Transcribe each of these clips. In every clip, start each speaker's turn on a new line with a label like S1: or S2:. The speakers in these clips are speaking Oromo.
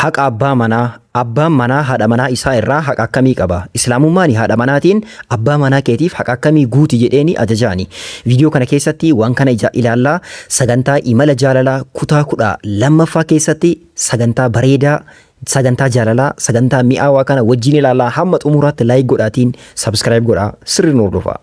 S1: Haqa abbaa manaa. Abbaan manaa haadha manaa isaa irraa haqa akkamii qaba? Islaamummaan haadha manaatiin abbaa manaa keetiif haqa akkamii guuti jedheeni ajajaani. Viidiyoo kana keessatti waan kana ija ilaallaa. Sagantaa imala jaalalaa kutaa 12ffaa keessatti sagantaa bareedaa, sagantaa jaalalaa, sagantaa mi'aawaa kana wajjin ilaallaa. Hamma xumuraatti like godhaatiin subscribe godhaa. Sirri nu hordofaa.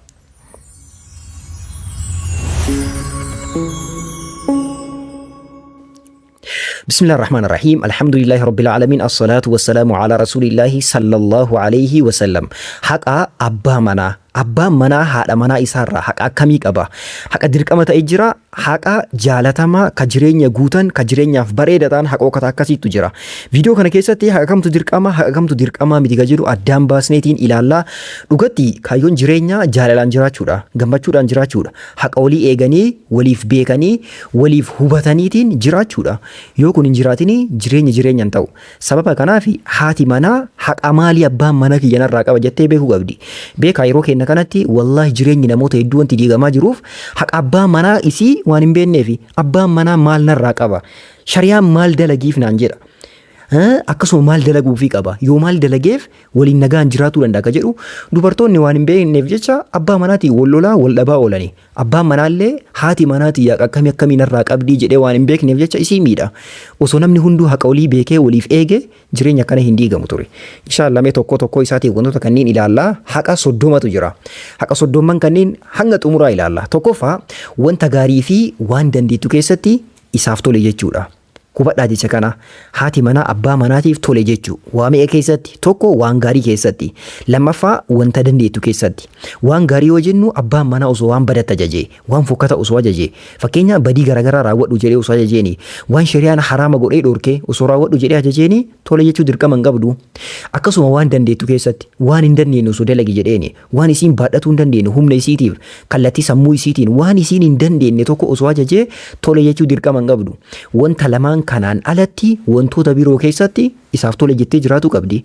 S1: بسم الله الرحمن الرحيم الحمد لله رب العالمين الصلاة والسلام على رسول الله صلى الله عليه وسلم. Haqa abbaa manaa. Abbaan manaa haadha manaa isaarraa haqa akkamii qaba? Haqa dirqama ta'e jira, haqa jaalatamaa ka jireenya guutan, ka jireenyaaf bareeda ta'an haqookata akkasiitu jira. Viidiyoo kana keessatti haqa kamtu dirqama, haqa kamtu dirqamaa miti ka jedhu addaan baasneetiin ilaallaa. Dhugatti kaayyoon jireenyaa jaalalaan jiraachuudha, gammachuudhaan jiraachuudha. Haqa walii eeganii, waliif beekanii, waliif hubataniitiin jiraachuudha. Yoo kun hin jiraatini jireenyi jireenya hin ta'u. Sababa kanaaf haati manaa haqa maalii abbaan mana kiyya narraa qaba jettee beekuu qabdi. Beekaa, yeroo keenya kanatti wallaahi jireenyi namoota hedduu wanti diigamaa jiruuf haqa abbaa manaa isii waan hin beekneefi. Abbaan manaa maal narraa qaba? Shariyaan maal dalagiif naan jedha? Akkasuma maal dalaguufii qaba? Yoo maal dalageef waliin nagaan jiraatuu danda'a ka jedhu dubartoonni waan hin beekneef jecha abbaa manaatiin wal lolaa wal dhabaa oolani. Abbaan manaallee haati manaa tiyya haqa akkamii akkamii narraa qabdii jedhee waan hin beekneef jecha isii miidha. Osoo namni hunduu haqa walii beekee waliif eege jireenya akkana hin diigamu ture. Inshaallah mee tokkoo tokkoo isaatiin wantoota kanneen ilaallaa. Haqa 30tu jira. Haqa soddomman kanneen hanga xumuraa ilaalla. Tokkoffaa, wanta gaarii fi waan dandeettu keessatti isaaf tole jechuudha. Hubadhaa jecha kana. Haati manaa abbaa manaatiif tole jechuu. Waa meeqa keessatti? Tokko, waan gaarii keessatti. Lammaffaa, wanta dandeettu keessatti. Waan gaarii yoo jennu, abbaan manaa osoo waan badatti ajajee, waan fokkata osoo ajajee, fakkeenya badii garaagaraa raawwadhu jedhee osoo ajajeeni, waan shari'aan haraama godhee dhorke osoo raawwadhu jedhee ajajeeni, tole jechuu dirqama hin qabdu. Akkasuma waan dandeettu keessatti, waan hin dandeenye osoo dalagi jedheeni, waan isiin baadhatuu hin dandeenye humna isiitiif, kallattii sammuu isiitiin waan isiin hin dandeenye tokko osoo ajajee, tole jechuu dirqama hin qabdu. Wanta lamaan kanaan alatti wantoota biroo keessatti isaaf tole jettee jiraatuu qabdi.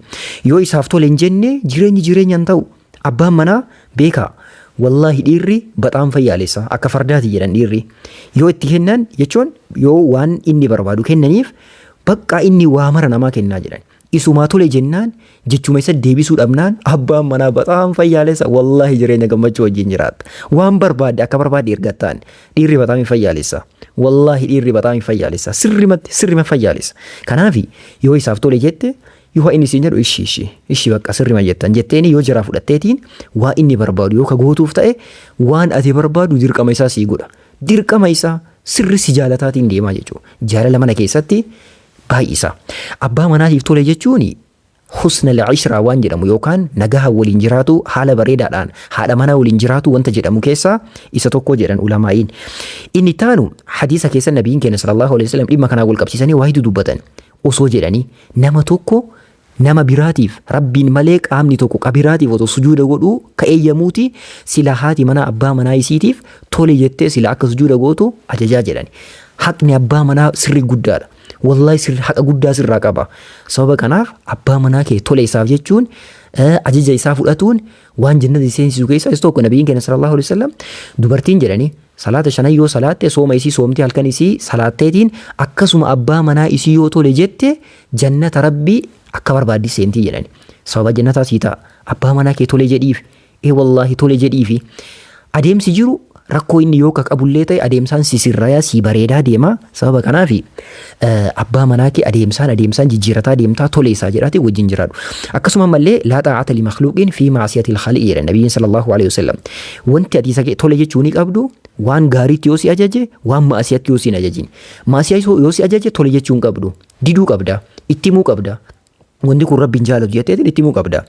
S1: Yoo isaaf tole hin jenne jireenyi jireenya hin ta'u. Abbaan manaa beekaa. Wallaahi dhiirri baxaan fayyaalessa, akka fardaati jedhan dhiirri. Yoo itti kennan jechuun, yoo waan inni barbaadu kennaniif, baqqaa inni waa mara namaa kennaa jedhan. Isumaa tole jennaan, jechuma isa deebisuu dhabnaan, abbaan manaa baxaan fayyaalessa, wallaahi jireenya gammachuu wajjin jiraatta. Waan barbaadde akka barbaadde ergattaan. Dhiirri baxaam hin fayyaalessa. Wallaahi dhiirri baxaam hin fayyaalessa. Sirrimatti sirrima fayyaalessa. Kanaaf yoo isaaf tole jette, yoo inni siin jedhu ishi ishi ishi bakka sirrima jettan jetteeni, yoo jiraa fudhatteetiin waa inni barbaadu yoo ka gootuuf ta'e, waan ati barbaadu dirqama isaa sii godha. Dirqama isaa sirri si jaalataatiin deemaa jechuudha. Jaalala mana keessatti baay'isa. Abbaa manaatiif tole jechuun husna al-ishraa waan jedhamu yookaan nagaha waliin jiraatu, haala bareedaadhaan haadha manaa waliin jiraatu wanta jedhamu keessaa isa tokko jedhan ulamaa'iin. Inni taanu, hadiisa keessa nabiin keenya sallallahu alaihi wasallam dhimma kanaa wal qabsiisanii waa hedduu dubbatan. Osoo jedhanii nama tokko nama biraatiif, Rabbiin malee qaamni tokko qabiraatiif otoo sujuuda godhuu ka eeyyamuuti, sila haati manaa abbaa manaa isiitiif tole jettee sila akka sujuuda gootu ajajaa jedhani. Haqni abbaa manaa sirri guddaadha. Wallahi sirri haqa guddaa sirraa qaba. Sababa kanaaf abbaa manaa kee tole isaaf jechuun, ajaja isaa fudhatuun waan jannata seensisu keessaa isa tokko. Nabiin keenya sallallahu alaihi wasallam dubartiin jedhanii salaata shanan yoo salaatte, sooma isii soomtee, halkan isii salaatteetiin, akkasuma abbaa manaa isii yoo tole jette, jannata Rabbii akka barbaaddi seentii jedhani. Sababa jannataa sii ta'a. Abbaa manaa kee tole jedhiif. Ee wallaahi tole jedhiifi. Adeemsi jiru rakkoo inni yoo ka qabullee ta'e adeemsaan si sirrayaa, si bareedaa deema. Sababa kanaaf abbaa manaa kee adeemsaan adeemsaan jijjiirataa deemtaa, tole isaa jedhaati wajjin jiraadhu. Akkasuma ammallee laa xaa'ata li makhluuqin fi maasiyatil khaliq jedhan nabiyyiin sallallahu alaihi wasallam. Wanti ati isa tole jechuu ni qabdu waan gaariitti yoo si ajaje, waan maasiyatti yoo si hin ajajin. Maasiyaa yoo si ajaje tole jechuu hin qabdu. Diduu qabda. Itti himuu qabda. Wanti kun Rabbi hin jaalatu jetteetiin itti himuu qabda.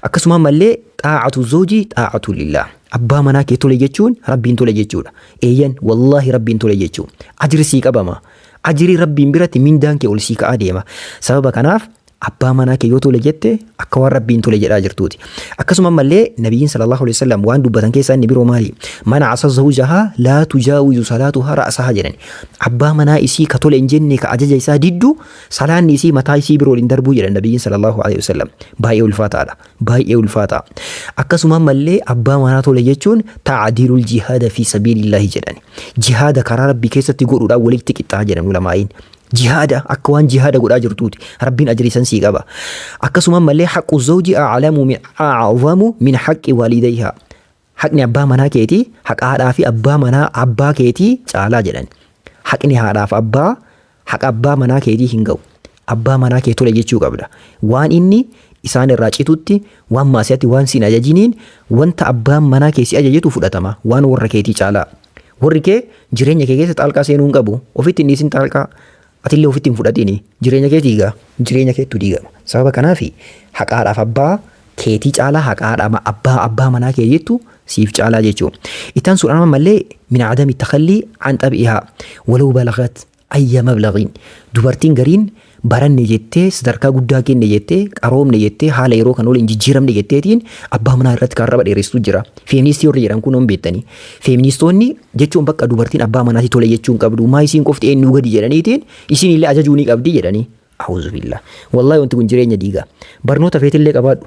S1: Akkasuma ammallee xaa'atu zawji xaa'atu lillah. Abbaa manaa kee tole jechuun Rabbiin tole jechuudha. Eeyyan, wallaahi Rabbiin tole jechuu. Ajri sii qabama. Ajrii Rabbiin biratti mindaan kee ol sii ka'aa deema. Sababa kanaaf abbaa manaa kee yoo tole jette akka waan Rabbiin tole jedhaa jirtuuti. Akkasuma ammallee nabiyyiin sallallahu alaihi wasallam waan dubbatan keessaa inni biroo maali? Man asa zawjahaa laa tujaawizu salaatuhaa ra'sahaa jedhani. Abbaa manaa isii ka tole hin jenne, ka ajaja isaa diddu, salaanni isii mataa isii biroo hin darbuu jedhan nabiyyiin sallallahu alaihi wasallam. Baay'ee ulfaataadha. Baay'ee ulfaata. Akkasuma ammallee abbaa manaa tole jechuun ta'diilul jihaada fi sabiilillaahi jedhani. Jihaada karaa Rabbii keessatti godhuudhaan walitti qixxaa jedhan ulamaa'iin. Jihaada akka waan jihaada godhaa jirtuuti. Rabbiin ajrii san sii qaba. Akkasuma malee haqqu zawji a'lamu min a'zamu min haqqi waalidayhaa. Haqni abbaa manaa keetii haqa haadhaa fi abbaa manaa abbaa keetii caalaa jedhan. Haqni haadhaaf abbaa haqa abbaa manaa keetii hin ga'u. Abbaa manaa kee tole jechuu qabda. Waan inni isaan irraa citutti, waan maasiyatti waan siin ajajiniin, wanta abbaan manaa kee si ajajetu fudhatama waan warra keetii caalaa. Warri kee jireenya kee keessa xaalqaa seenuu hin qabu. Ofitti hin dhiisin xaalqaa. Atillee ofitti hin fudhatini. Jireenya kee diiga. Jireenya keettu diigama. Sababa kanaafi haqa haadhaaf abbaa keetii caalaa haqa haadha abbaa manaa kee jettu siif caalaa jechuudha. Ittaan sun ammallee min adami takhallii an xabi'ihaa walau balagat ayya mablaghiin. Dubartiin gariin baranne jettee, sadarkaa guddaa kenne jettee, qaroomne jettee, haala yeroo kan waliin jijjiiramne jetteetiin abbaa manaa irratti kan arraba dheeressu jira. Feeministii warri jedhan kun hin beektanii. Feeministoonni jechuun bakka dubartiin abbaa manaatti tole jechuun qabdu, maa isiin qofti eenyuu gadi jedhaniitiin isiin illee ajajuu ni qabdi jedhanii. A'uuzu billah. Wallaahi wanti kun jireenya diiga. Barnoota feetillee qabaadhu.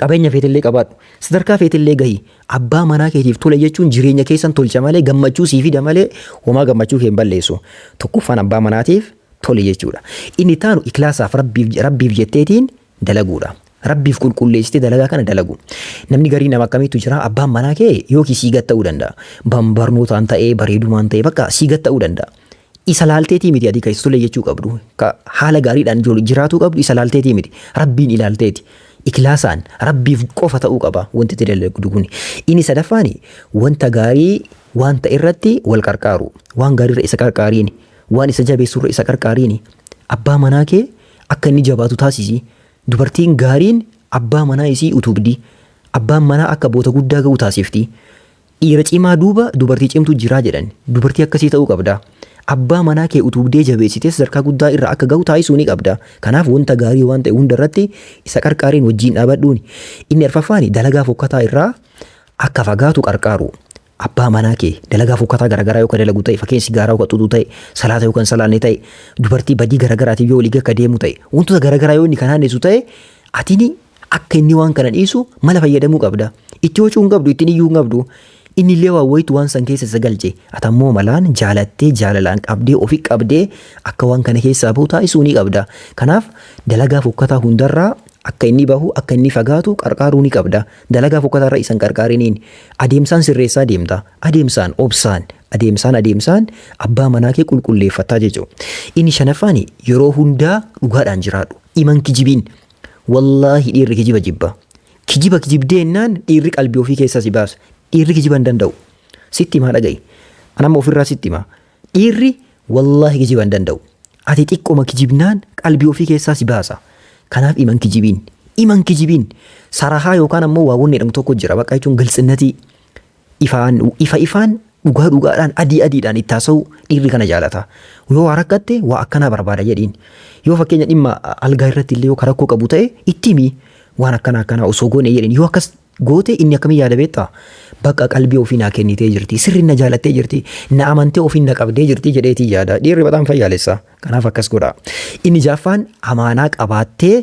S1: Qabeenya feetillee qabaadhu. Sadarkaa feetillee gahi. Abbaa manaa keetiif tole jechuun jireenya keessan tolcha malee, gammachuu sii fida malee homaa gammachuu kee hin balleessu. Tokkoffaan abbaa manaatiif tole jechuudha. Inni taanu ikhlaasaaf rabbiif jetteetiin dalaguudha. Rabbiif qulqulleessitee dalagaa kana dalagu. Namni garii nama akkamiitu jira? Abbaan manaa kee yookiin sii gad ta'uu danda'a. Barnootaan ta'ee, bareedumaan ta'ee, bakka sii gad ta'uu danda'a. Isa laalteetii miti ati kan isa tole jechuu qabdu. Ka haala gaariidhaan jiraatuu qabdu isa laalteetii miti. Rabbiin ilaalteeti. Ikhlaasaan Rabbiif qofa ta'uu qaba wanti itti dalagdu kuni. Inni sadaffaani wanta gaarii waan ta'e irratti wal qarqaaru. Waan gaariirra isa qarqaariini. Waan isa jabeessurra isa qarqaariini. Abbaa manaa kee akka inni jabaatu taasisi. Dubartiin gaariin abbaa manaa isii utubdi. Abbaan manaa akka boota guddaa ga'u taasifti. Dhiira cimaa duuba dubartii cimtuu jiraa jedhan. Dubartii akkasii ta'uu qabda. Abbaa manaa kee utubdee jabeessitee sadarkaa guddaa irra akka ga'u taasisuu ni qabda. Kanaaf wanta gaarii waan ta'e hunda irratti isa qarqaariin wajjin dhaabadhuuni. Inni arfaffaani dalagaa fokkataa irraa akka fagaatu qarqaaru. Abbaa manaa kee dalagaa fokkataa garaagaraa yoo ka dalagu ta'e, fakkeenya sigaaraa yoo ka xuuxu ta'e, salaata yoo kan salaanne ta'e, dubartii badii garaagaraatiif yoo walii akka deemu ta'e, wantoota garaagaraa yoo inni kan aanneessu ta'e, atini akka inni waan kana dhiisu mala fayyadamuu qabda. Itti hocuu hin qabdu, ittiin iyyuu hin qabdu. Inni illee waan wayitu waan san keessa isa galche. Ati ammoo malaan jaalattee, jaalalaan qabdee, ofi qabdee akka waan kana keessaa bahu taasisuu ni qabda. Kanaaf dalagaa fokkataa hundarraa akka inni bahu, akka inni fagaatu qarqaaruu ni qabda. Dalagaa fokkataa irra isan qarqaariniin adeemsaan sirreessaa deemta. Adeemsaan, obsaan, adeemsaan adeemsaan abbaa manaa kee qulqulleeffattaa jechuudha. Inni shanaffaan yeroo hundaa dhugaadhaan jiraadhu. Iman kijibiin. Wallaahi dhiirri kijiba jibba. Kijiba kijibdee jennaan dhiirri qalbii ofii keessaa si baasa. Dhiirri kijiba hin danda'u. Sitti himaa dhaga'i. Anamma ofirraa sitti himaa. Dhiirri wallaahi kijiba hin danda'u. Ati xiqqoma kijibnaan qalbii ofii keessaa si baasa. Kanaaf iman kijibiin. Iman kijibiin. Sarahaa yookaan ammoo waa wanni jedhamu tokko jira. Bakka jechuun giltsinnatii. Ifaan ifa ifaan, dhugaa dhugaadhaan, adii adiidhaan itti haasa'u dhiirri kana jaalata. Yoo waa rakkatte waa akkanaa barbaada jedhiin. Yoo fakkeenya dhimma algaa irratti illee yoo ka rakkoo qabu ta'e itti himi, waan akkanaa akkanaa osoo goone jedhiin. Yoo akkas goote inni akkamiin yaada beektaa? Bakka qalbii ofii naa kennitee jirti. Sirri na jaalattee jirti. Na amantee ofiin na qabdee jirti jedheetii yaada. Dhiirri baxaan fayyaalessa. Kanaaf akkas godha. Inni jaaffaan amaanaa qabaattee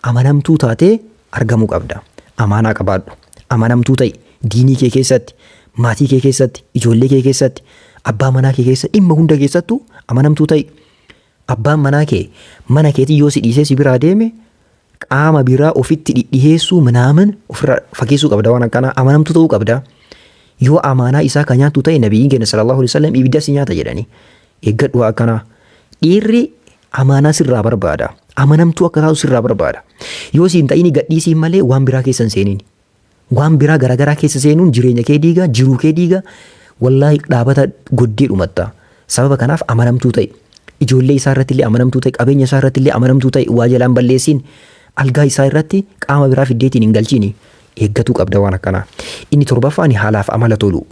S1: amanamtuu taatee argamuu qabda. Amaanaa qabaadhu. Amanamtuu ta'i. Diinii kee keessatti, maatii kee keessatti, ijoollee kee keessatti, abbaa manaa kee keessa, dhimma hunda keessattuu amanamtuu ta'i. Abbaan manaa kee mana keetii yoo si dhiisee si biraa deeme, qaama biraa ofitti dhidhiheessuu minaamin ofirraa fageessuu qabda waan akkanaa. Amanamtuu ta'uu qabda. Yoo amaanaa isaa kan nyaattu ta'e, nabiyyiin keenya sallallahu alaihi wasallam ibidda si nyaata jedhanii. Eeggadhu waa akkanaa. Dhiirri amaanaa sirraa barbaada. Amanamtuu akka taatu sirraa barbaada. Yoo siin ta'ini gadhiisiin malee waan biraa keessa hin seenin. Waan biraa garaagaraa keessa seenuun jireenya kee diiga, jiruu kee diiga. Wallaahi dhaabata goddee dhumatta. Sababa kanaaf amanamtuu ta'i. Ijoollee isaa irratti illee amanamtuu ta'i. Qabeenya isaa irratti illee amanamtuu ta'i. Waa jalaan balleessiin. Algaa isaa irratti qaama biraa fiddeetiin hin galchiini. Eeggatuu qabda waan akkanaa. Inni torbaffaan haalaaf amala tolu.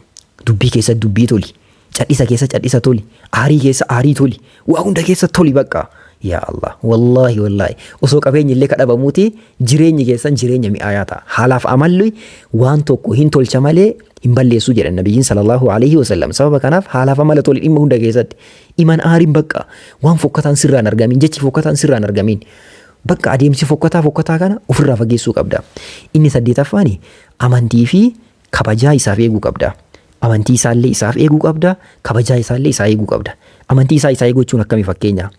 S1: Dubbii keessatti dubbii toli. Cadhisa keessa cadhisa toli. Aarii keessa aarii toli. Waa hunda keessa toli bakka. Yaa Allah. Wallaahi wallaahi. Osoo qabeenyi illee kadhabamuuti jireenyi keessan jireenya mi'aayaa ta'a. Haalaaf amalli waan tokko hin tolcha malee hin balleessuu jedhan nabiyyiin sallallahu alaihi wasallam. Sababa kanaaf haalaaf amala toli dhimma hunda keessatti. Iman aariin bakka, waan fokkataan sirraan argamiin, jechi fokkataan sirraan argamiin. Bakka adeemsi fokkataa fokkataa kana ofirraa fageessuu qabda. Inni saddeetaffaani amantii fi kabajaa isaaf eeguu qabda. Amantii isaallee isaaf eeguu qabda, kabajaa isaallee isaa eeguu qabda. Amantii isaa isaa eeguu jechuun akkami fakkeenya?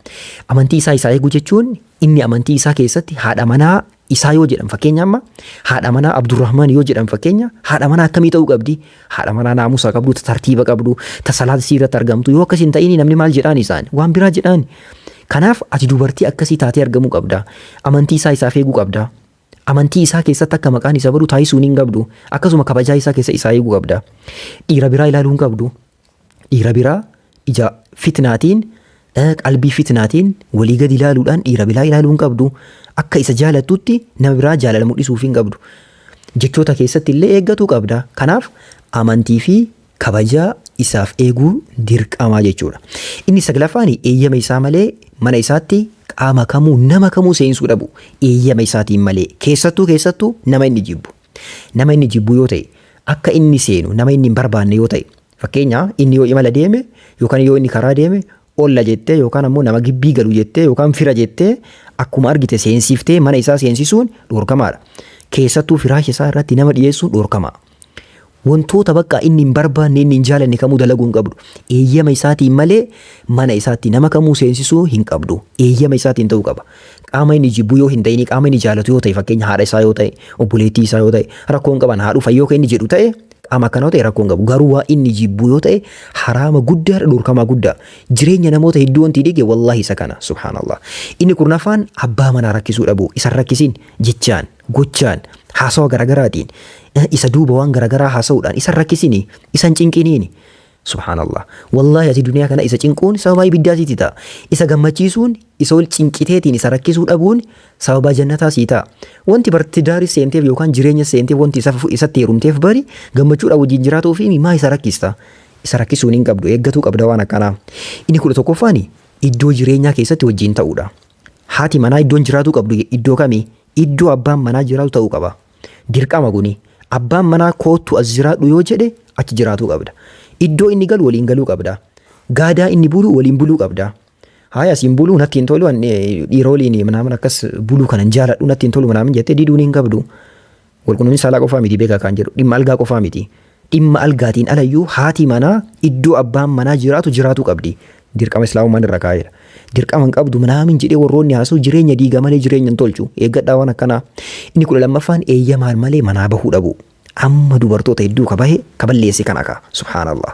S1: Amantii isaa isaa eeguu jechuun inni amantii isaa keessatti haadha manaa isaa yoo jedhan, fakkeenya amma haadha manaa Abdurrahmaan yoo jedhan, fakkeenya haadha manaa akkamii ta'uu qabdi? Haadha manaa naamusa qabdu, ta tartiiba qabdu, ta salaata isii irratti argamtu. Yoo akkas hin ta'in namni maal jedhaan? Isaan waan biraa jedhaan. Kanaaf ati dubartii akkasii taatee argamuu qabda. Amantii isaa isaaf eeguu qabda. Amantii isaa keessatti akka maqaan isa badu taasisuun hin qabdu. Akkasuma kabajaa isaa keessa isaa eeguu qabda. Dhiira biraa ilaaluu hin qabdu. Dhiira biraa ija fitnaatiin, qalbii fitnaatiin walii gadi ilaaluudhaan dhiira biraa ilaaluu hin qabdu. Akka isa jaalattutti nama biraa jaalala mul'isuuf hin qabdu. Jechoota keessatti illee eeggatuu qabda. Kanaaf amantii fi kabajaa isaaf eeguu dirqamaa jechuudha. Inni saglaffaan eeyyama isaa malee mana isaatti qaama kamuu, nama kamuu seensuu dhabu, eeyyama isaatiin malee, keessattuu nama inni jibbu. Nama inni jibbu yoo ta'e, akka inni seenu nama inni hin barbaanne yoo ta'e, fakkeenya inni yoo imala deeme yookaan yoo inni karaa deeme, olla jettee yookaan ammoo nama gibbii galu jettee yookaan fira jettee akkuma argite seensiftee mana isaa seensisuun dhorkamaadha. Keessattuu firaasha isaa irratti nama dhiyeessuun dhorkamaa. Wantoota bakka inni hin barbaanne, inni hin jaalanne kamuu dalaguu hin qabdu. Eeyyama isaatiin malee mana isaatti nama kamuu seensisuu hin qabdu. Eeyyama isaatiin ta'uu qaba. Qaama inni jibbu yoo hin ta'in, qaama inni jaalatu yoo ta'e, fakkeenya haadha isaa yoo ta'e, obboleettii isaa yoo ta'e, rakkoo hin qaban. Haadhu fayyoo kan inni jedhu ta'e, qaama akkanaa ta'e rakkoo hin qabu. Garuu waa inni jibbu yoo ta'e haraama guddaadha, dhorkamaa guddaa. Jireenya namoota hedduu wanti dhige wallaahi isa kana, subhaanallah. Inni kurnaffaan abbaa manaa rakkisuu dhabu. Isa rakkisiin jechaan, gochaan, haasawa garagaraatiin, isa duuba waan garagaraa haasa'uudhaan isa rakkisini, isa hin cinqiniini. Subhaanallah. Wallaahi ati duniyaa kana isa cinquun sababa ibiddaa siiti ta'a. Isa gammachiisuun, isa ol cinqiteetiin isa rakkisuu dhabuun sababa jannataa sii ta'a. Wanti barti daarii seenteef yookaan jireenya seenteef, wanti isa isatti heerumteef bari gammachuudhaan wajjin jiraatuu fi maa isa rakkista? Isa rakkisuun hin qabdu, eeggatuu qabda waan akkanaa. Inni 11ffaan iddoo jireenyaa keessatti wajjin ta'uudha. Haati manaa iddoon jiraatuu qabdu iddoo kamii? Iddoo abbaan manaa jiraatu ta'uu qaba. Dirqama kuni. Abbaan manaa koottu as jiraadhu yoo jedhe achi jiraatuu qabda. Iddoo inni galu waliin galuu qabda. Gaadaa inni bulu waliin buluu qabda. Haaya, asiin buluu natti hin tolu, dhiira waliin manaaman akkas buluu kanan jaaladhu, natti hin tolu manaaman jettee diduun hin qabdu. Walqunnamtii saalaa qofaa miti beekaa kan jedhu, dhimma algaa qofaa miti. Dhimma algaatiin alayyuu haati manaa iddoo abbaan manaa jiraatu jiraatuu qabdi. Dirqama islaamummaan irra kaa'eera. Dirqama hin qabdu manaamin jedhee warroonni haasa'u jireenya diiga malee jireenya hin tolchu. Eeggadhaa waan akkanaa. Inni 12ffaan eeyyamaan malee manaa bahuu dhabu. Amma dubartoota hedduu ka bahe ka balleesse kana ka, subhaanallah.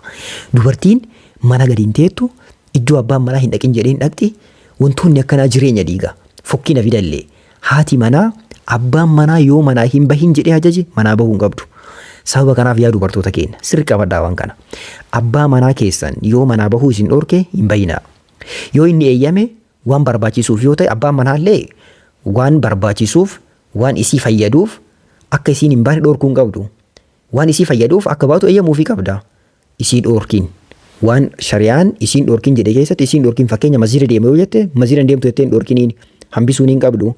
S1: Dubartiin mana gadi hin teettu, iddoo abbaan manaa hin dhaqin jedhee hin dhaqxi. Wantoonni akkanaa jireenya diiga. Fokkina fidallee. Haati manaa abbaan manaa yoo manaa hin bahin jedhee ajaje manaa bahuu hin qabdu. Sababa kanaaf yaa dubartoota keenya, sirri qabadhaa waan kana. Abbaa manaa keessan yoo manaa bahuu isin dhorke hin bahinaa. Yoo inni eeyyame, waan barbaachisuuf yoo ta'e, abbaan manaa illee waan barbaachisuuf, waan isii fayyaduuf akka isiin hin baane dhorkuu hin qabdu. Waan isii fayyaduuf akka baatu eeyyamuufii qabda. Isii dhorkin. Waan shari'aan isiin dhorkin jedhe keessatti isiin dhorkin. Fakkeenya masjida deema yoo jette, masjida hin deemtu jettee hin dhorkiniin, hambisuun hin qabdu.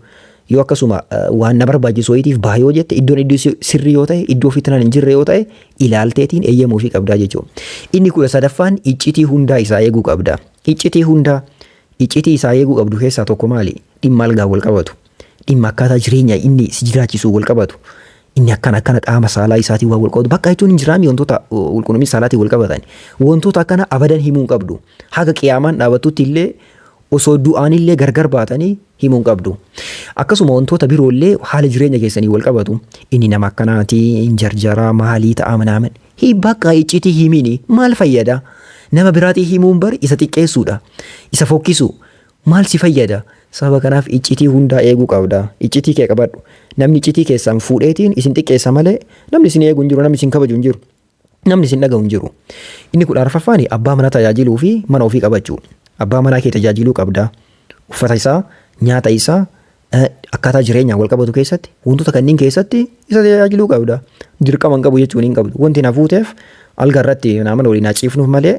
S1: Yoo akkasuma waan na barbaachisu wayiitiif baha yoo jette, iddoon iddoo sirrii yoo ta'e, iddoo fitnaan hin jirre yoo ta'e, ilaalteetiin eeyyamuufii qabdaa jechuudha. Inni 13ffaan iccitii hundaa isaa eeguu qabda. Iccitii hundaa, iccitii isaa eeguu qabdu keessaa tokko maali? Dhimma algaa wal qabatu. Dhimma akkaataa jireenya inni si jiraachisu wal qabatu. Inni akkana akkana qaama saalaa isaatiin waan wal qabatu. Bakka jechuun hin jiraami wantoota walqunnamtii saalaatiin wal qabatan. Wantoota akkana abadan himuu hin qabdu. Haga qiyaamaan dhaabattutti illee, osoo du'aan illee gargar baatanii himuu hin qabdu. Akkasuma wantoota biroollee haala jireenya keessanii wal qabatu. Inni nama akkanaati, hin jarjaraa, maalii ta'a manaaman. Hi bakka iccitii himini maal fayyada? Nama biraatii himuun bari isa xiqqeessuudha. Isa fokkisu. Maal si fayyada? Sababa kanaaf iccitii hundaa eeguu qabda. Iccitii kee qabadhu. Namni iccitii keessan fuudheetiin isin xiqqeessa malee namni isin eegu hin jiru, namni isin kabaju hin jiru. Namni isin dhaga'u hin jiru. Inni 14ffaan abbaa manaa tajaajiluu fi mana ofii qabachuu. Abbaa manaa kee tajaajiluu qabda. Uffata isaa, nyaata isaa, akkaataa jireenyaan wal qabatu keessatti, wantoota kanneen keessatti isa tajaajiluu qabda. Dirqama hin qabu jechuun hin qabdu. Wanti na fuuteef alga irratti nama waliin haa ciifnuuf malee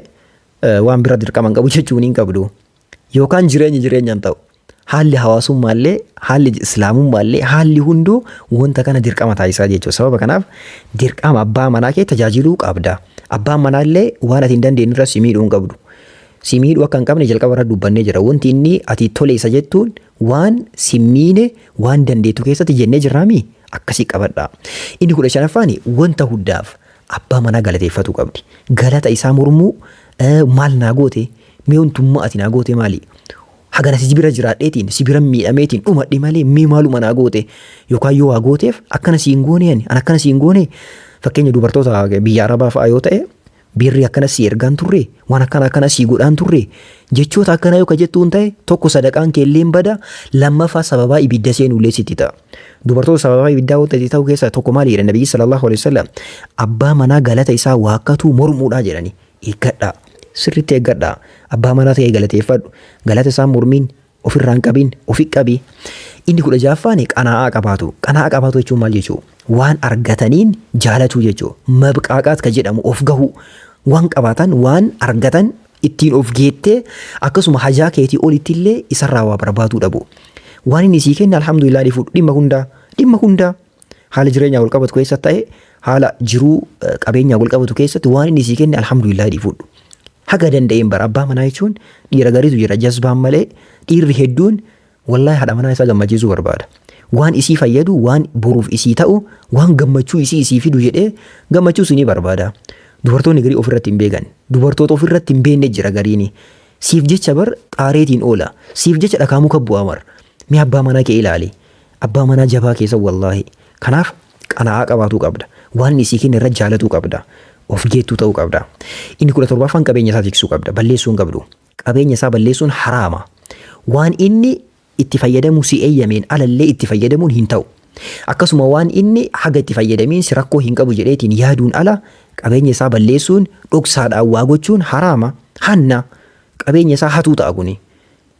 S1: waan bira dirqama hin qabu jechuun hin qabdu. Yookaan jireenyi jireenya hin ta'u. Haalli hawaasummaallee, haalli islaamummaallee, haalli hunduu wanta kana dirqama taasisaa jechuudha. Sababa kanaaf dirqama abbaa manaa kee tajaajiluu qabda. Abbaan manaallee waan ati hin dandeenye irra si miidhuu hin qabdu. Si miidhuu akka hin qabne jalqaba irra dubbannee jira. Wanti inni ati tole isa jettuun waan si miine, waan dandeettu keessatti jennee jirraami, akkasii qabadha. Inni 15ffaan wanta hundaaf abbaa manaa galateeffatuu qabdi. Galata isaa mormuu, maal naa goote, Mee wantummaa ati naa goote maali? Hagana si bira jiraadheetiin si bira miidhameetiin dhumadhe malee mee maaluma naa goote? Yookaan yoo waa gooteef akkana si hin goone, ani akkana si hin goone. Fakkeenya dubartoota biyya Arabaa fa'aa yoo ta'e, birri akkana si ergaan turre, waan akkana akkana si godhaan turre, jechoota akkana yoo ka jettuun ta'e, tokko sadaqaan kee illee bada, lammaffaa sababaa ibidda seenullee sitti ta'a. Dubartoota sababaa ibiddaa wanta itti ta'u keessaa tokko maali jedhan Nabiyyi sallallahu alaihi wasallam? Abbaa manaa galata isaa waakkatuu mormuudhaa jedhani. Eeggadhaa. Sirriitti eeggadhaa. Abbaa manaa ta'e galateeffadhu. Galata isaa mormiin ofirraa hin qabin, ofi qabi. Inni 16ffaan qanaa'aa qabaatu. Qanaa'aa qabaatu jechuun maal jechuu? Waan argataniin jaalatuu jechuu. Mabqaaqaat ka jedhamu of gahuu. Waan qabaatan, waan argatan ittiin of geettee, akkasuma hajaa keetii olitti illee isarraa waa barbaaduu dhabu. Waan inni sii kenne alhamdulillah ni fudhu. Dhimma hundaa. Dhimma hundaa. Haala jireenyaa wal qabatu keessa ta'e, haala jiruu qabeenyaa wal qabatu keessatti, waan inni sii kenne alhamdulillah ni fudhu. Haga danda'een bara abbaa manaa jechuun dhiira gariitu jira jazbaan malee, dhiirri hedduun wallahi haadha manaa isaa gammachiisuu barbaada. Waan isii fayyadu, waan boruuf isii ta'u, waan gammachuu isii isii fidu jedhee gammachuu isinii barbaada. Dubartoonni garii ofirratti hin beekan. Dubartoota ofirratti hin beekne jira gariini. Siif jecha bar xaareetiin oola. Siif jecha dhakaa muka bu'aa mar. Mee abbaa manaa kee ilaali. Abbaa manaa jabaa keessa wallaahi. Kanaaf qanaa'aa qabaatuu qabda. Waan inni sii kenne irra jaalatuu qabda. Of geettuu ta'uu qabda. Inni 17ffaan qabeenya isaa tiksuu qabda. Balleessuu hin qabdu. Qabeenya isaa balleessuun haraama. Waan inni itti fayyadamuu si eeyyameen alallee itti fayyadamuun hin ta'u. Akkasuma waan inni haga itti fayyadamiin si rakkoo hin qabu jedheetiin yaaduun ala qabeenya isaa balleessuun, dhoksaadhaan waa gochuun haraama. Hanna. Qabeenya isaa hatuu ta'a kuni.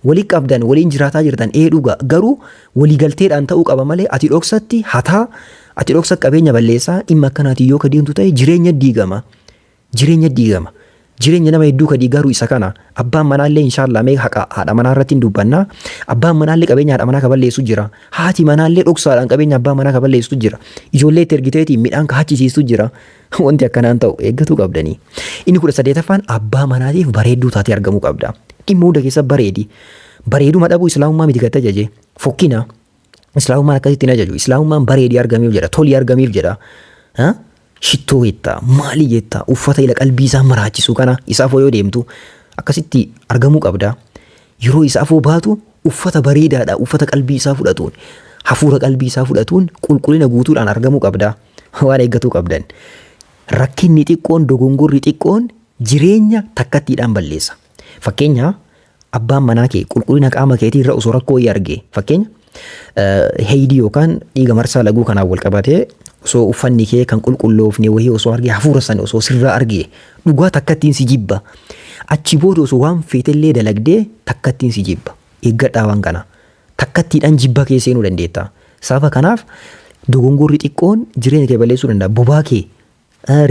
S1: Walii qabdan, waliin jiraataa jirtan, ee dhuga, garuu waliigalteedhaan ta'uu qaba malee ati dhoksatti hataa, ati dhoksa qabeenya balleessaa, dhimma akkanaatiin yoo ka deemtu ta'e jireenya diigama. Jireenya diigama. Jireenya nama hedduu ka diigaaru isa kana. Abbaan manaallee inshaallah mee haqa haadha manaa irratti hin dubbanna. Abbaan manaallee qabeenya haadha manaa ka balleessu jira. Haati manaallee dhoksaadhaan qabeenya abbaa manaa ka balleessu jira. Ijoollee itti ergiteetiin midhaan ka hachisiistu jira. Wanti akkanaan ta'u eeggatuu qabdanii. Inni 18ffaan abbaa manaatiif bareedduu taatee argamuu qabda. Dhimma hunda keessa bareedi. Bareeduma dhabuu islaamummaa miti kan ajaje. Fokkina. Islaamummaan akkasitti hin ajaju. Islaamummaan bareedii argamiif jedha. Tolii argamiif jedha. Shittoo jettaa, maali jettaa, uffata ila qalbii isaa maraachisu kana isa afoo yoo deemtu akkasitti argamuu qabda. Yeroo isa afoo baatu uffata bareedaadha, uffata qalbii isaa fudhatuun, hafuura qalbii isaa fudhatuun, qulqullina guutuudhaan argamuu qabda. Waan eeggatuu qabdan. Rakkinni xiqqoon, dogongorri xiqqoon jireenya takkattiidhaan balleessa. Fakkeenya, abbaan manaa kee qulqullina qaama keetii irra osoo rakkoo wayii arge, fakkeenya heeyidii yookaan dhiiga marsaa laguu kanaan wal qabatee, osoo uffanni kee kan qulqulloofne wayii osoo arge, hafuura sana osoo sirraa arge, dhugaa takkattiin si jibba. Achi booda osoo waan feetellee dalagdee takkattiin si jibba. Eeggadhaa waan kana. Takkattiidhaan jibba kee seenuu dandeetta. Sababa kanaaf dogongorri xiqqoon jireenya kee balleessuu danda'a. Bobaa kee,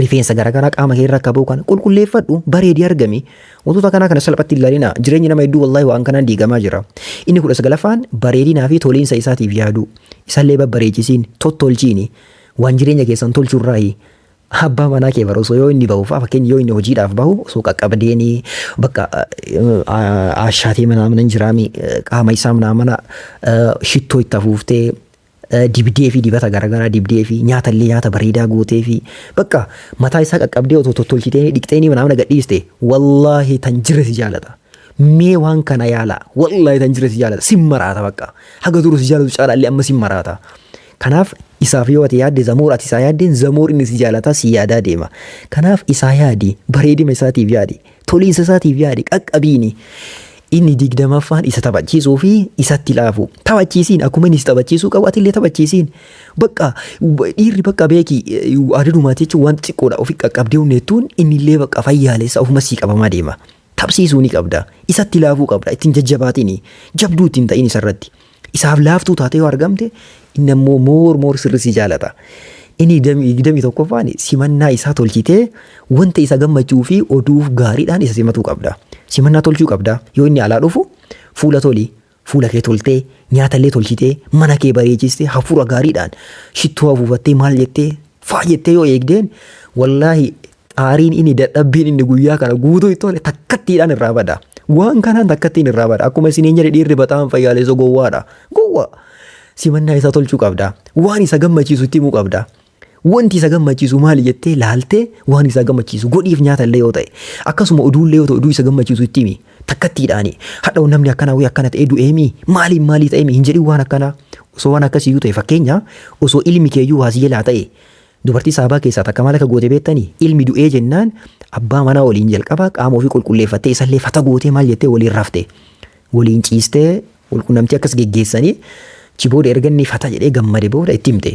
S1: rifeensa garaagaraa qaama kee irra akka ba'u kana qulqulleeffadhu, bareedii argami. Wantoota kanaa kana salphatti ilaalina. Jireenyi nama hedduu wallaahi waan kanaan diigamaa jira. Inni 19ffaan bareedinaa fi toliinsa isaatiif yaaduu. Isallee babbareechisiin, tottolchiini. Waan jireenya keessan tolchurraayi. Abbaa manaa kee bara osoo yoo inni bahu fa'a, fakkeenya yoo inni hojiidhaaf bahu osoo qaqqabdeenii bakka ashaatee mana mana jiraami, qaama isaa mana mana shittoo itti afuuftee, dibdee fi dibata garaagaraa dibdee fi nyaata illee nyaata bareedaa gootee fi bakka mataa isaa qaqqabdee otoo tottolchitee dhiqxeenii mana mana gadhiiste, wallaahi tan jira si jaalata. Mee waan kana yaala, wallaahi tan jira si jaalata, sin maraata, bakka haga duru si jaalatu caalaa illee amma sin maraata. Kanaaf isaaf yoo ati yaadde, zamoor ati isaa yaaddeen, zamoor inni si jaalataa si yaadaa deema. Kanaaf isaa yaadi, bareedina isaatiif yaadi, toliinsa isaatiif yaadi, qaqqabiini. Inni 20ffaan isa taphachiisuu fi isatti laafu. Taphachiisiin, akkuma inni si taphachiisuu qabu atillee taphachiisiin. Bakka dhiirri bakka beeki adudumaati jechuun waan xiqqoodha, ofi qaqqabdee hundeettuun inni illee bakka fayyaalessa ofuma sii qabamaa deema. Tapsiisuu ni qabda. Isatti laafuu qabda. Ittiin jajjabaatini. Jabduu ittiin ta'in isarratti. Isaaf laaftuu taatee yoo argamte, inni ammoo more more sirri si jaalata. Inni 21ffaan simannaa isaa tolchitee wanta isa gammachuu fi oduuf gaariidhaan isa simatuu qabda. Simannaa tolchuu qabda. Yoo inni alaa dhufu fuula toli. Fuula kee toltee, nyaatallee tolchitee, mana kee bareechistee, hafuura gaariidhaan shittoo afuufattee, maal jettee faa jettee yoo eegdeen, wallaahi xaariin inni, dadhabbiin inni guyyaa kana guutuu itti tole takkattiidhaan irraa bada. Waan kanaan takkattiin irraa bada. Akkuma isiniin jedhe, dhiirri baxaan fayyaalessa gowwaadha. Gowwaa. Simannaa isaa tolchuu qabda. Waan isa gammachiisu itti himuu qabda. Wanti isa gammachiisu maali jettee laaltee waan isa gammachiisu godhiif, nyaata illee yoo ta'e. Akkasuma oduullee yoo ta'e, oduu isa gammachiisu itti himi. Takkattiidhaani. Hadha namni akkanaa wayii akkana ta'ee du'eemii maaliin maalii ta'eemii hin jedhin waan akkanaa. Osoo waan akkasiyyuu ta'e, fakkeenya, osoo ilmi keeyyuu waa si jalaa ta'e, dubartii saabaa keessaa takka maal akka goote beektanii? Ilmi du'ee jennaan abbaa manaa waliin jalqaba qaama ofii qulqulleeffattee, isallee fata gootee, maal jettee waliin rafte. Waliin ciistee walqunnamtii akkas geggeessanii chi booda erga inni fata jedhee gammade booda itti himte.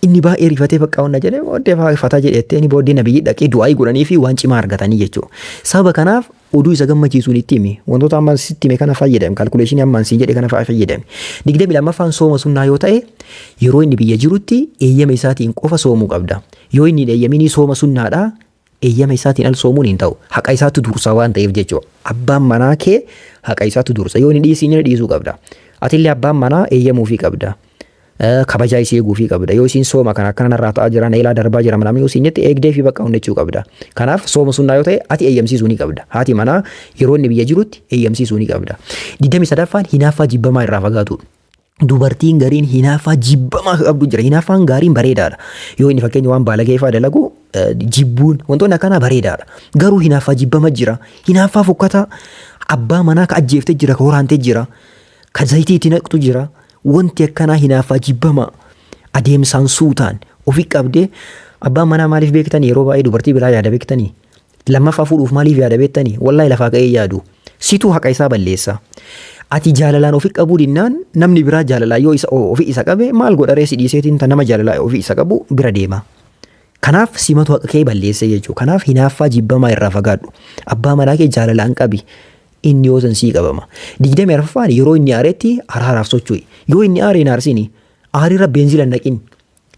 S1: Inni baay'ee rifatee bakka wanna jedhee booddee fata jedhettee inni booddee nabiyyi dhaqee du'aayii godhanii fi waan cimaa argatanii jechuudha. Sababa kanaaf oduu isa gammachiisuun itti himi. Wantoota ammaan sitti hime kana fayyadami. Calculation ammaan siin jedhe kana fayyadami. 22ffaan sooma sunnaa yoo ta'e, yeroo inni biyya jirutti eeyyama isaatiin qofa soomuu qabda. Yoo inni hin eeyyaminii sooma sunnaadhaa eeyyama isaatiin al soomuun hin ta'u. Haqa isaatu dursa waan ta'eef jechuudha. Abbaan manaa kee haqa isaatu dursa. Yoo inni dhiisiin inni dhiisuu qabda. Atillee abbaan manaa eeyyamuufii qabda. Kabajaa isii eeguufii qabda. Yoo isiin sooma kana akkana narraa ta'aa jira, na ilaa darbaa jira manaa yoo isiin jette, eegdee fi bakka honnechuu qabda. Kanaaf sooma sunnaa yoo ta'e ati eeyyamsiisuu ni qabda. Haati manaa yeroo inni biyya jirutti eeyyamsiisuu ni qabda. 23ffaan hinaaffaa jibbamaa irraa fagaatu. Dubartiin gariin hinaaffaa jibbamaa qabdu jira. Hinaaffaan gaariin bareedaadha. Yoo inni fakkeenya waan baalagee fa'aa dalagu jibbuun wantoonni akkanaa bareedaadha. Garuu hinaaffaa jibbama jira. Hinaaffaa fokkataa abbaa manaa ka ajjeeftee jira, ka waraantee jira, ka zayitii itti naqxu jira. Wanti akkanaa hinaaffaa jibbamaa adeemsaan suutaan ofi qabdee. Abbaan manaa maaliif beektanii yeroo baay'ee dubartii biraa yaada beektanii? Lammaffaa fuudhuuf maaliif yaada beektanii? Wallaahi lafaa ka'ee yaadu. Situu haqa isaa balleessa. Ati jaalalaan ofi qabuu dinnaan namni biraa jaalalaan yoo isa ofi isa qabe maal godha ree? Si dhiiseetiin ta nama jaalalaan ofi isa qabu bira deema. Kanaaf simatu haqa kee balleesse jechuudha. Kanaaf hinaaffaa jibbamaa irraa fagaadhu. Abbaa manaa kee jaalalaan qabi. Inni yoo san sii qabama. 24ffaan yeroo inni aaretti araaraaf socho'i. Yoo inni aare hin aarsini. Aarirra beenzila hin naqin.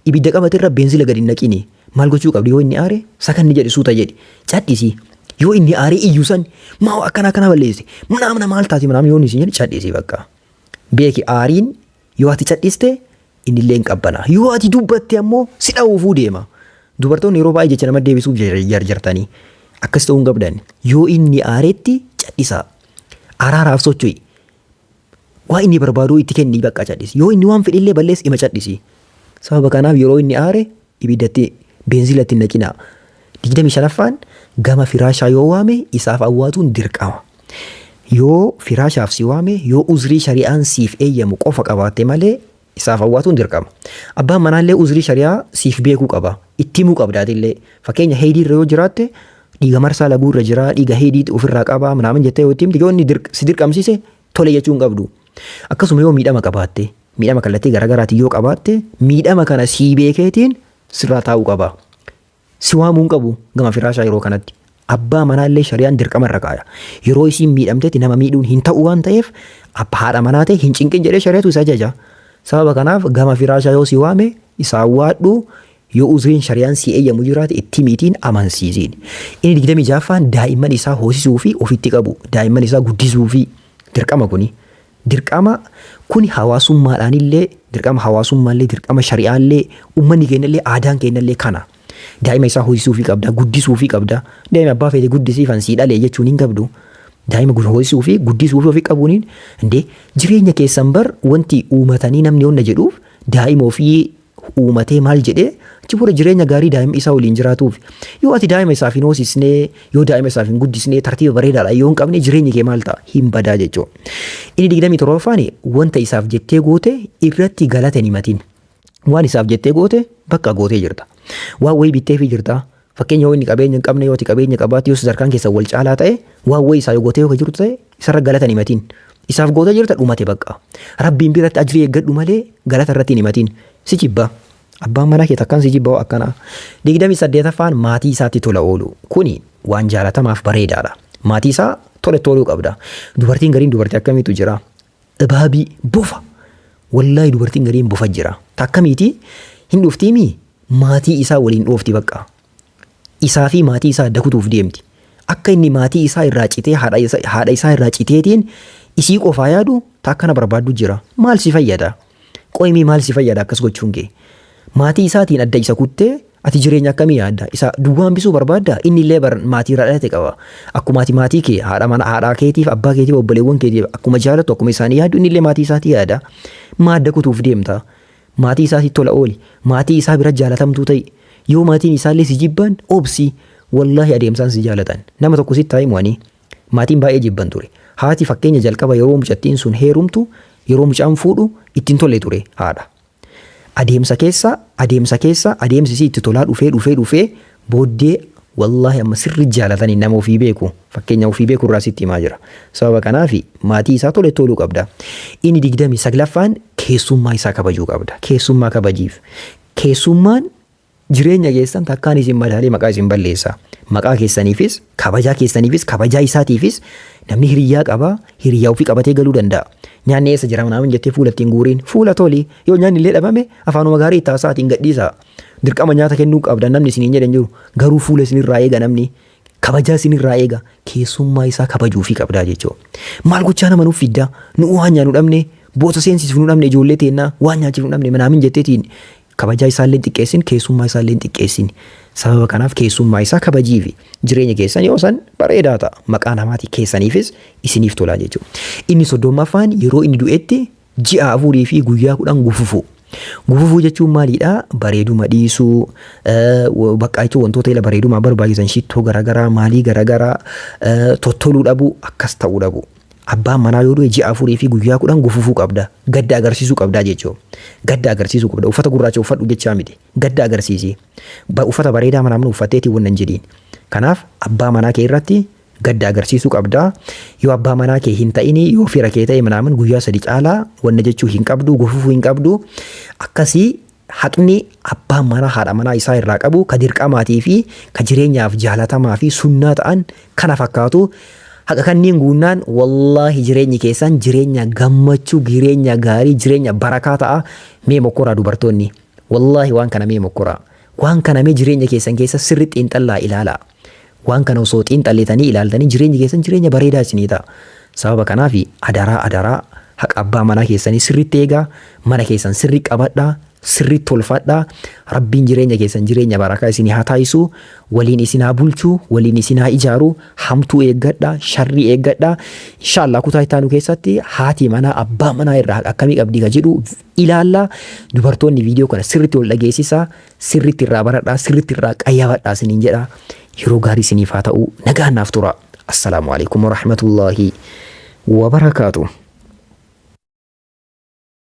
S1: Ibidda qabaterra beenzila gadi hin naqini. Maal gochuu qabdi yoo inni aare? Sakanni jedhi, suuta jedhi. Cadhisi. Yoo inni aaree iyyu san maa akkana akkana balleesse. Manaamna maal taate manaamni yoo inni sin jedhe, cadhisi bakka. Beeki, aariin yoo ati cadhiste innillee hin qabbana. Yoo ati dubbatte ammoo si dha'uufuu deema. Dubartoonni yeroo baay'ee jecha nama deebisuuf jarjartanii akkas ta'uu hin qabdan. Yoo inni aaretti cadhisaa. Araaraaf socho'i. Waa inni barbaadu itti kennii bakka cadhisi. Yoo inni waan fedhillee balleesse ima cadhisi. Sababa kanaaf yeroo inni aare ibiddatti beenzilatti hin naqinaa. 25ffaan gama firaashaa yoo waame isaaf awwaatuun dirqama. Yoo firaashaaf si waame, yoo uzrii shari'aan siif eeyyamu qofa qabaatte malee isaaf awwaatuun dirqama. Abbaan manaallee uzrii shari'aa siif beekuu qaba. Itti himuu qabda atillee. Fakkeenya heydii irra yoo jiraatte, dhiiga marsaa laguu irra jira, dhiiga heydii ofirraa qaba minaamin jettee yoo itti himte, yoo inni si dirqamsiise tole jechuu hin qabdu. Akkasuma yoo miidhama qabaatte, miidhama kallattii garaagaraatiin yoo qabaatte, miidhama kana sii beekeetiin sirraa taa'uu qaba. Si waamuu hin qabu gama firaashaa yeroo kanatti. Abbaa manaallee shari'aan dirqama irra kaaya. Yeroo isiin miidhamtetti nama miidhuun hin ta'u waan ta'eef, abba haadha manaa ta'e hin cinqin jedhee shari'atu isa ajaja. Sababa kanaaf gama firaashaa yoo si waame isaan waadhu, yoo uzriin shari'aan si eeyyamu jiraate itti himiitiin amansiisiin. Inni 26ffaan daa'imman isaa hoosisuu fi ofitti qabu. Daa'imman isaa guddisuu fi dirqama kuni. Dirqama kuni hawaasummaadhaanillee, dirqama hawaasummaallee, dirqama shari'aallee, uummanni keenyallee, aadaan keenyallee kana. Daa'ima isaa hoosisuufii qabda, guddisuufii qabda. Daa'ima abbaa feete guddisiifan sii dhalee jechuun hin qabdu. Daa'ima hoosisuu fi guddisuu fi ofi qabuuniin indee jireenya keessan bar wanti uumatanii namni onna jedhuuf daa'ima ofii uumatee maal jedhee achi booda jireenya gaarii daa'ima isaa waliin jiraatuuf. Yoo ati daa'ima isaaf hin hoosisnee, yoo daa'ima isaaf hin guddisnee, tartiiba bareedaadhaan yoo hin qabne, jireenyi kee maal ta'a? Hin badaa jechuudha. Inni 27ffaan wanta isaaf jettee goote irratti galata hin himatin. Waan isaaf jettee goote bakka gootee jirta. Waan wayii bitteefii jirta. Fakkeenya yoo inni qabeenya hin qabne, yoo ati qabeenya qabaatte, yoo sadarkaan keessan wal caalaa ta'e, waan wayii isaa yoo gootee yoo jirtu ta'e isarra galata hin himatin. Isaaf gootee jirta, dhumate bakka. Rabbiin biratti ajrii eeggadhu malee galata irratti hin himatin. Si jibba. Abbaan manaa kee takkaan si jibba akkanaa. 28ffaan maatii isaatti tola oolu. Kuni waan jaalatamaaf bareedaadha. Maatii isaa tola ooluu qabda. Dubartiin gariin dubartii akkamiitu jira? Ibaabii bofa. Wallaahi dubartiin gariin bofa jira. Takkamiiti hin dhuftiimi maatii isaa waliin dhoofti bakka. Isaa fi maatii isaa adda kutuuf deemti. Akka inni maatii isaa irraa citee, haadha isaa irraa citeetiin isii qofaa yaadu ta akkana barbaaddu jira. Maal si fayyada? Qoyimii maal si fayyada akkas gochuun kee? Maatii isaatiin adda isa kuttee ati jireenya akkamii yaadda? Isa duwwaa hambisuu barbaadda? Inni illee bar maatii irraa dhalate qaba. Akkuma ati maatii kee, haadha mana haadhaa keetiif, abbaa keetiif, obboleewwan keetiif akkuma jaalattu, akkuma isaanii yaaddu, inni illee maatii isaatii yaada. Maa adda kutuuf deemta? Maatii isaatii tola ooli. Maatii isaa bira jaalatamtuu ta'i. Yoo maatiin isaallee si jibban obsi. Wallaahi adeemsaan si jaalatan. Nama tokko sitti haa himu ani. Maatiin baay'ee jibban ture. Haati fakkeenya jalqaba yeroo mucattiin sun heerumtu, yeroo mucaan fuudhu ittiin tolle ture haadha. Adeemsa keessa, adeemsa keessa, adeemsi isii itti tolaa dhufee dhufee dhufee booddee wallaahi amma sirri jaalatanii nama ofii beeku, fakkeenya ofii beeku irraa sitti himaa jira. Sababa kanaaf maatii isaa tole toluu qabda. Inni 29ffaan keessummaa isaa kabajuu qabda. Keessummaa kabajiif. Keessummaan jireenya keessan takkaan isin madaalee maqaa isin balleessa. Maqaa keessaniifis, kabajaa keessaniifis, kabajaa isaatiifis namni hiriyyaa qaba, hiriyyaa ofii qabatee galuu danda'a. Nyaanni eessa jira naamin jettee fuula ittiin guuriin. Fuula toli. Yoo nyaanni illee dhabame afaanuma gaarii itti haasa'aatiin gadhiisaa. Dirqama nyaata kennuu qabda namni isiniin jedhe hin jiru. Garuu fuula isinirraa eega namni. Kabajaa isinirraa eega. Keessummaa isaa kabajuufii qabdaa jechuudha. Maal gochaa nama nuuf fiddaa? Nu waan nyaannu dhabne, boota seensisuuf nu dhabne, ijoollee teennaa waan nyaachifnu dhabne manaamin jetteetiin kabajaa isaallee hin xiqqeessin, keessummaa isaallee hin xiqqeessin. Sababa kanaaf keessummaa isaa kabajiifi jireenya keessan yoo san bareedaa ta'a. Maqaa namaatii keessaniifis isiniif tolaa jechuudha. Inni 30ffaan yeroo inni du'etti ji'a 4 fi guyyaa 10 gufufuu. Gufufuu jechuun maalidha? Bareeduma dhiisuu, bakka jechuun wantoota ila bareedumaa barbaachisan, shittoo garaagaraa, maalii garaagaraa, tottoluu dhabuu, akkas ta'uu dhabuu. Abbaan manaa yoo du'e ji'a 4 fi guyyaa 10 gufufuu qabda. Gadda agarsiisuu qabdaa jechuudha. Gadda agarsiisuu qabda. Uffata gurraacha uffadhu jechaa miti. Gadda agarsiisi. Uffata bareedaa manaa mana uffatteetii wannan jedhiin. Kanaaf abbaa manaa kee irratti gadda agarsiisuu qabda. Yoo abbaa manaa kee hin ta'ini, yoo fira kee ta'e manaaman guyyaa 3 caalaa wanna jechuu hin qabdu, gufufuu hin qabdu. Akkasii haqni abbaan manaa haadha manaa isaa irraa qabu ka dirqamaatii fi ka jireenyaaf jaalatamaa fi sunnaa ta'an kana fakkaatu. Haqa kanniin guunnaan wallaahi jireenyi keessan jireenya gammachuu, jireenya gaarii, jireenya barakaa ta'a. Mee mokkoraa dubartoonni. Wallaahi waan kana mee mokkoraa. Waan kana mee jireenya keessan keessa sirri xiinxallaa ilaalaa. Waan kana osoo xiinxallitanii ilaaltanii jireenyi keessan jireenya bareedaa isinii ta'a. Sababa kanaaf adaraa adaraa haqa abbaa manaa keessanii sirriitti eegaa, mana keessan sirri qabadhaa, sirriitti tolfadhaa. Rabbiin jireenya keessan jireenya barakaa isinii haa taasisu, waliin isin haa bulchu, waliin isin haa ijaaru, hamtuu eeggadhaa, sharrii eeggadhaa. Inshaallah kutaa itti aanu keessatti haati manaa abbaa manaa irraa haqa akkamii qabdi ka jedhu ilaalla. Dubartoonni viidiyoo kana sirriitti wal dhageessisaa, sirriitti irraa baradhaa, sirriitti irraa qayyabadhaa isiniin jedha. Yeroo gaarii isiniif haa ta'u, nagaan naaf tura. Assalaamu alaikum warahmatullaahi wabarakaatuh.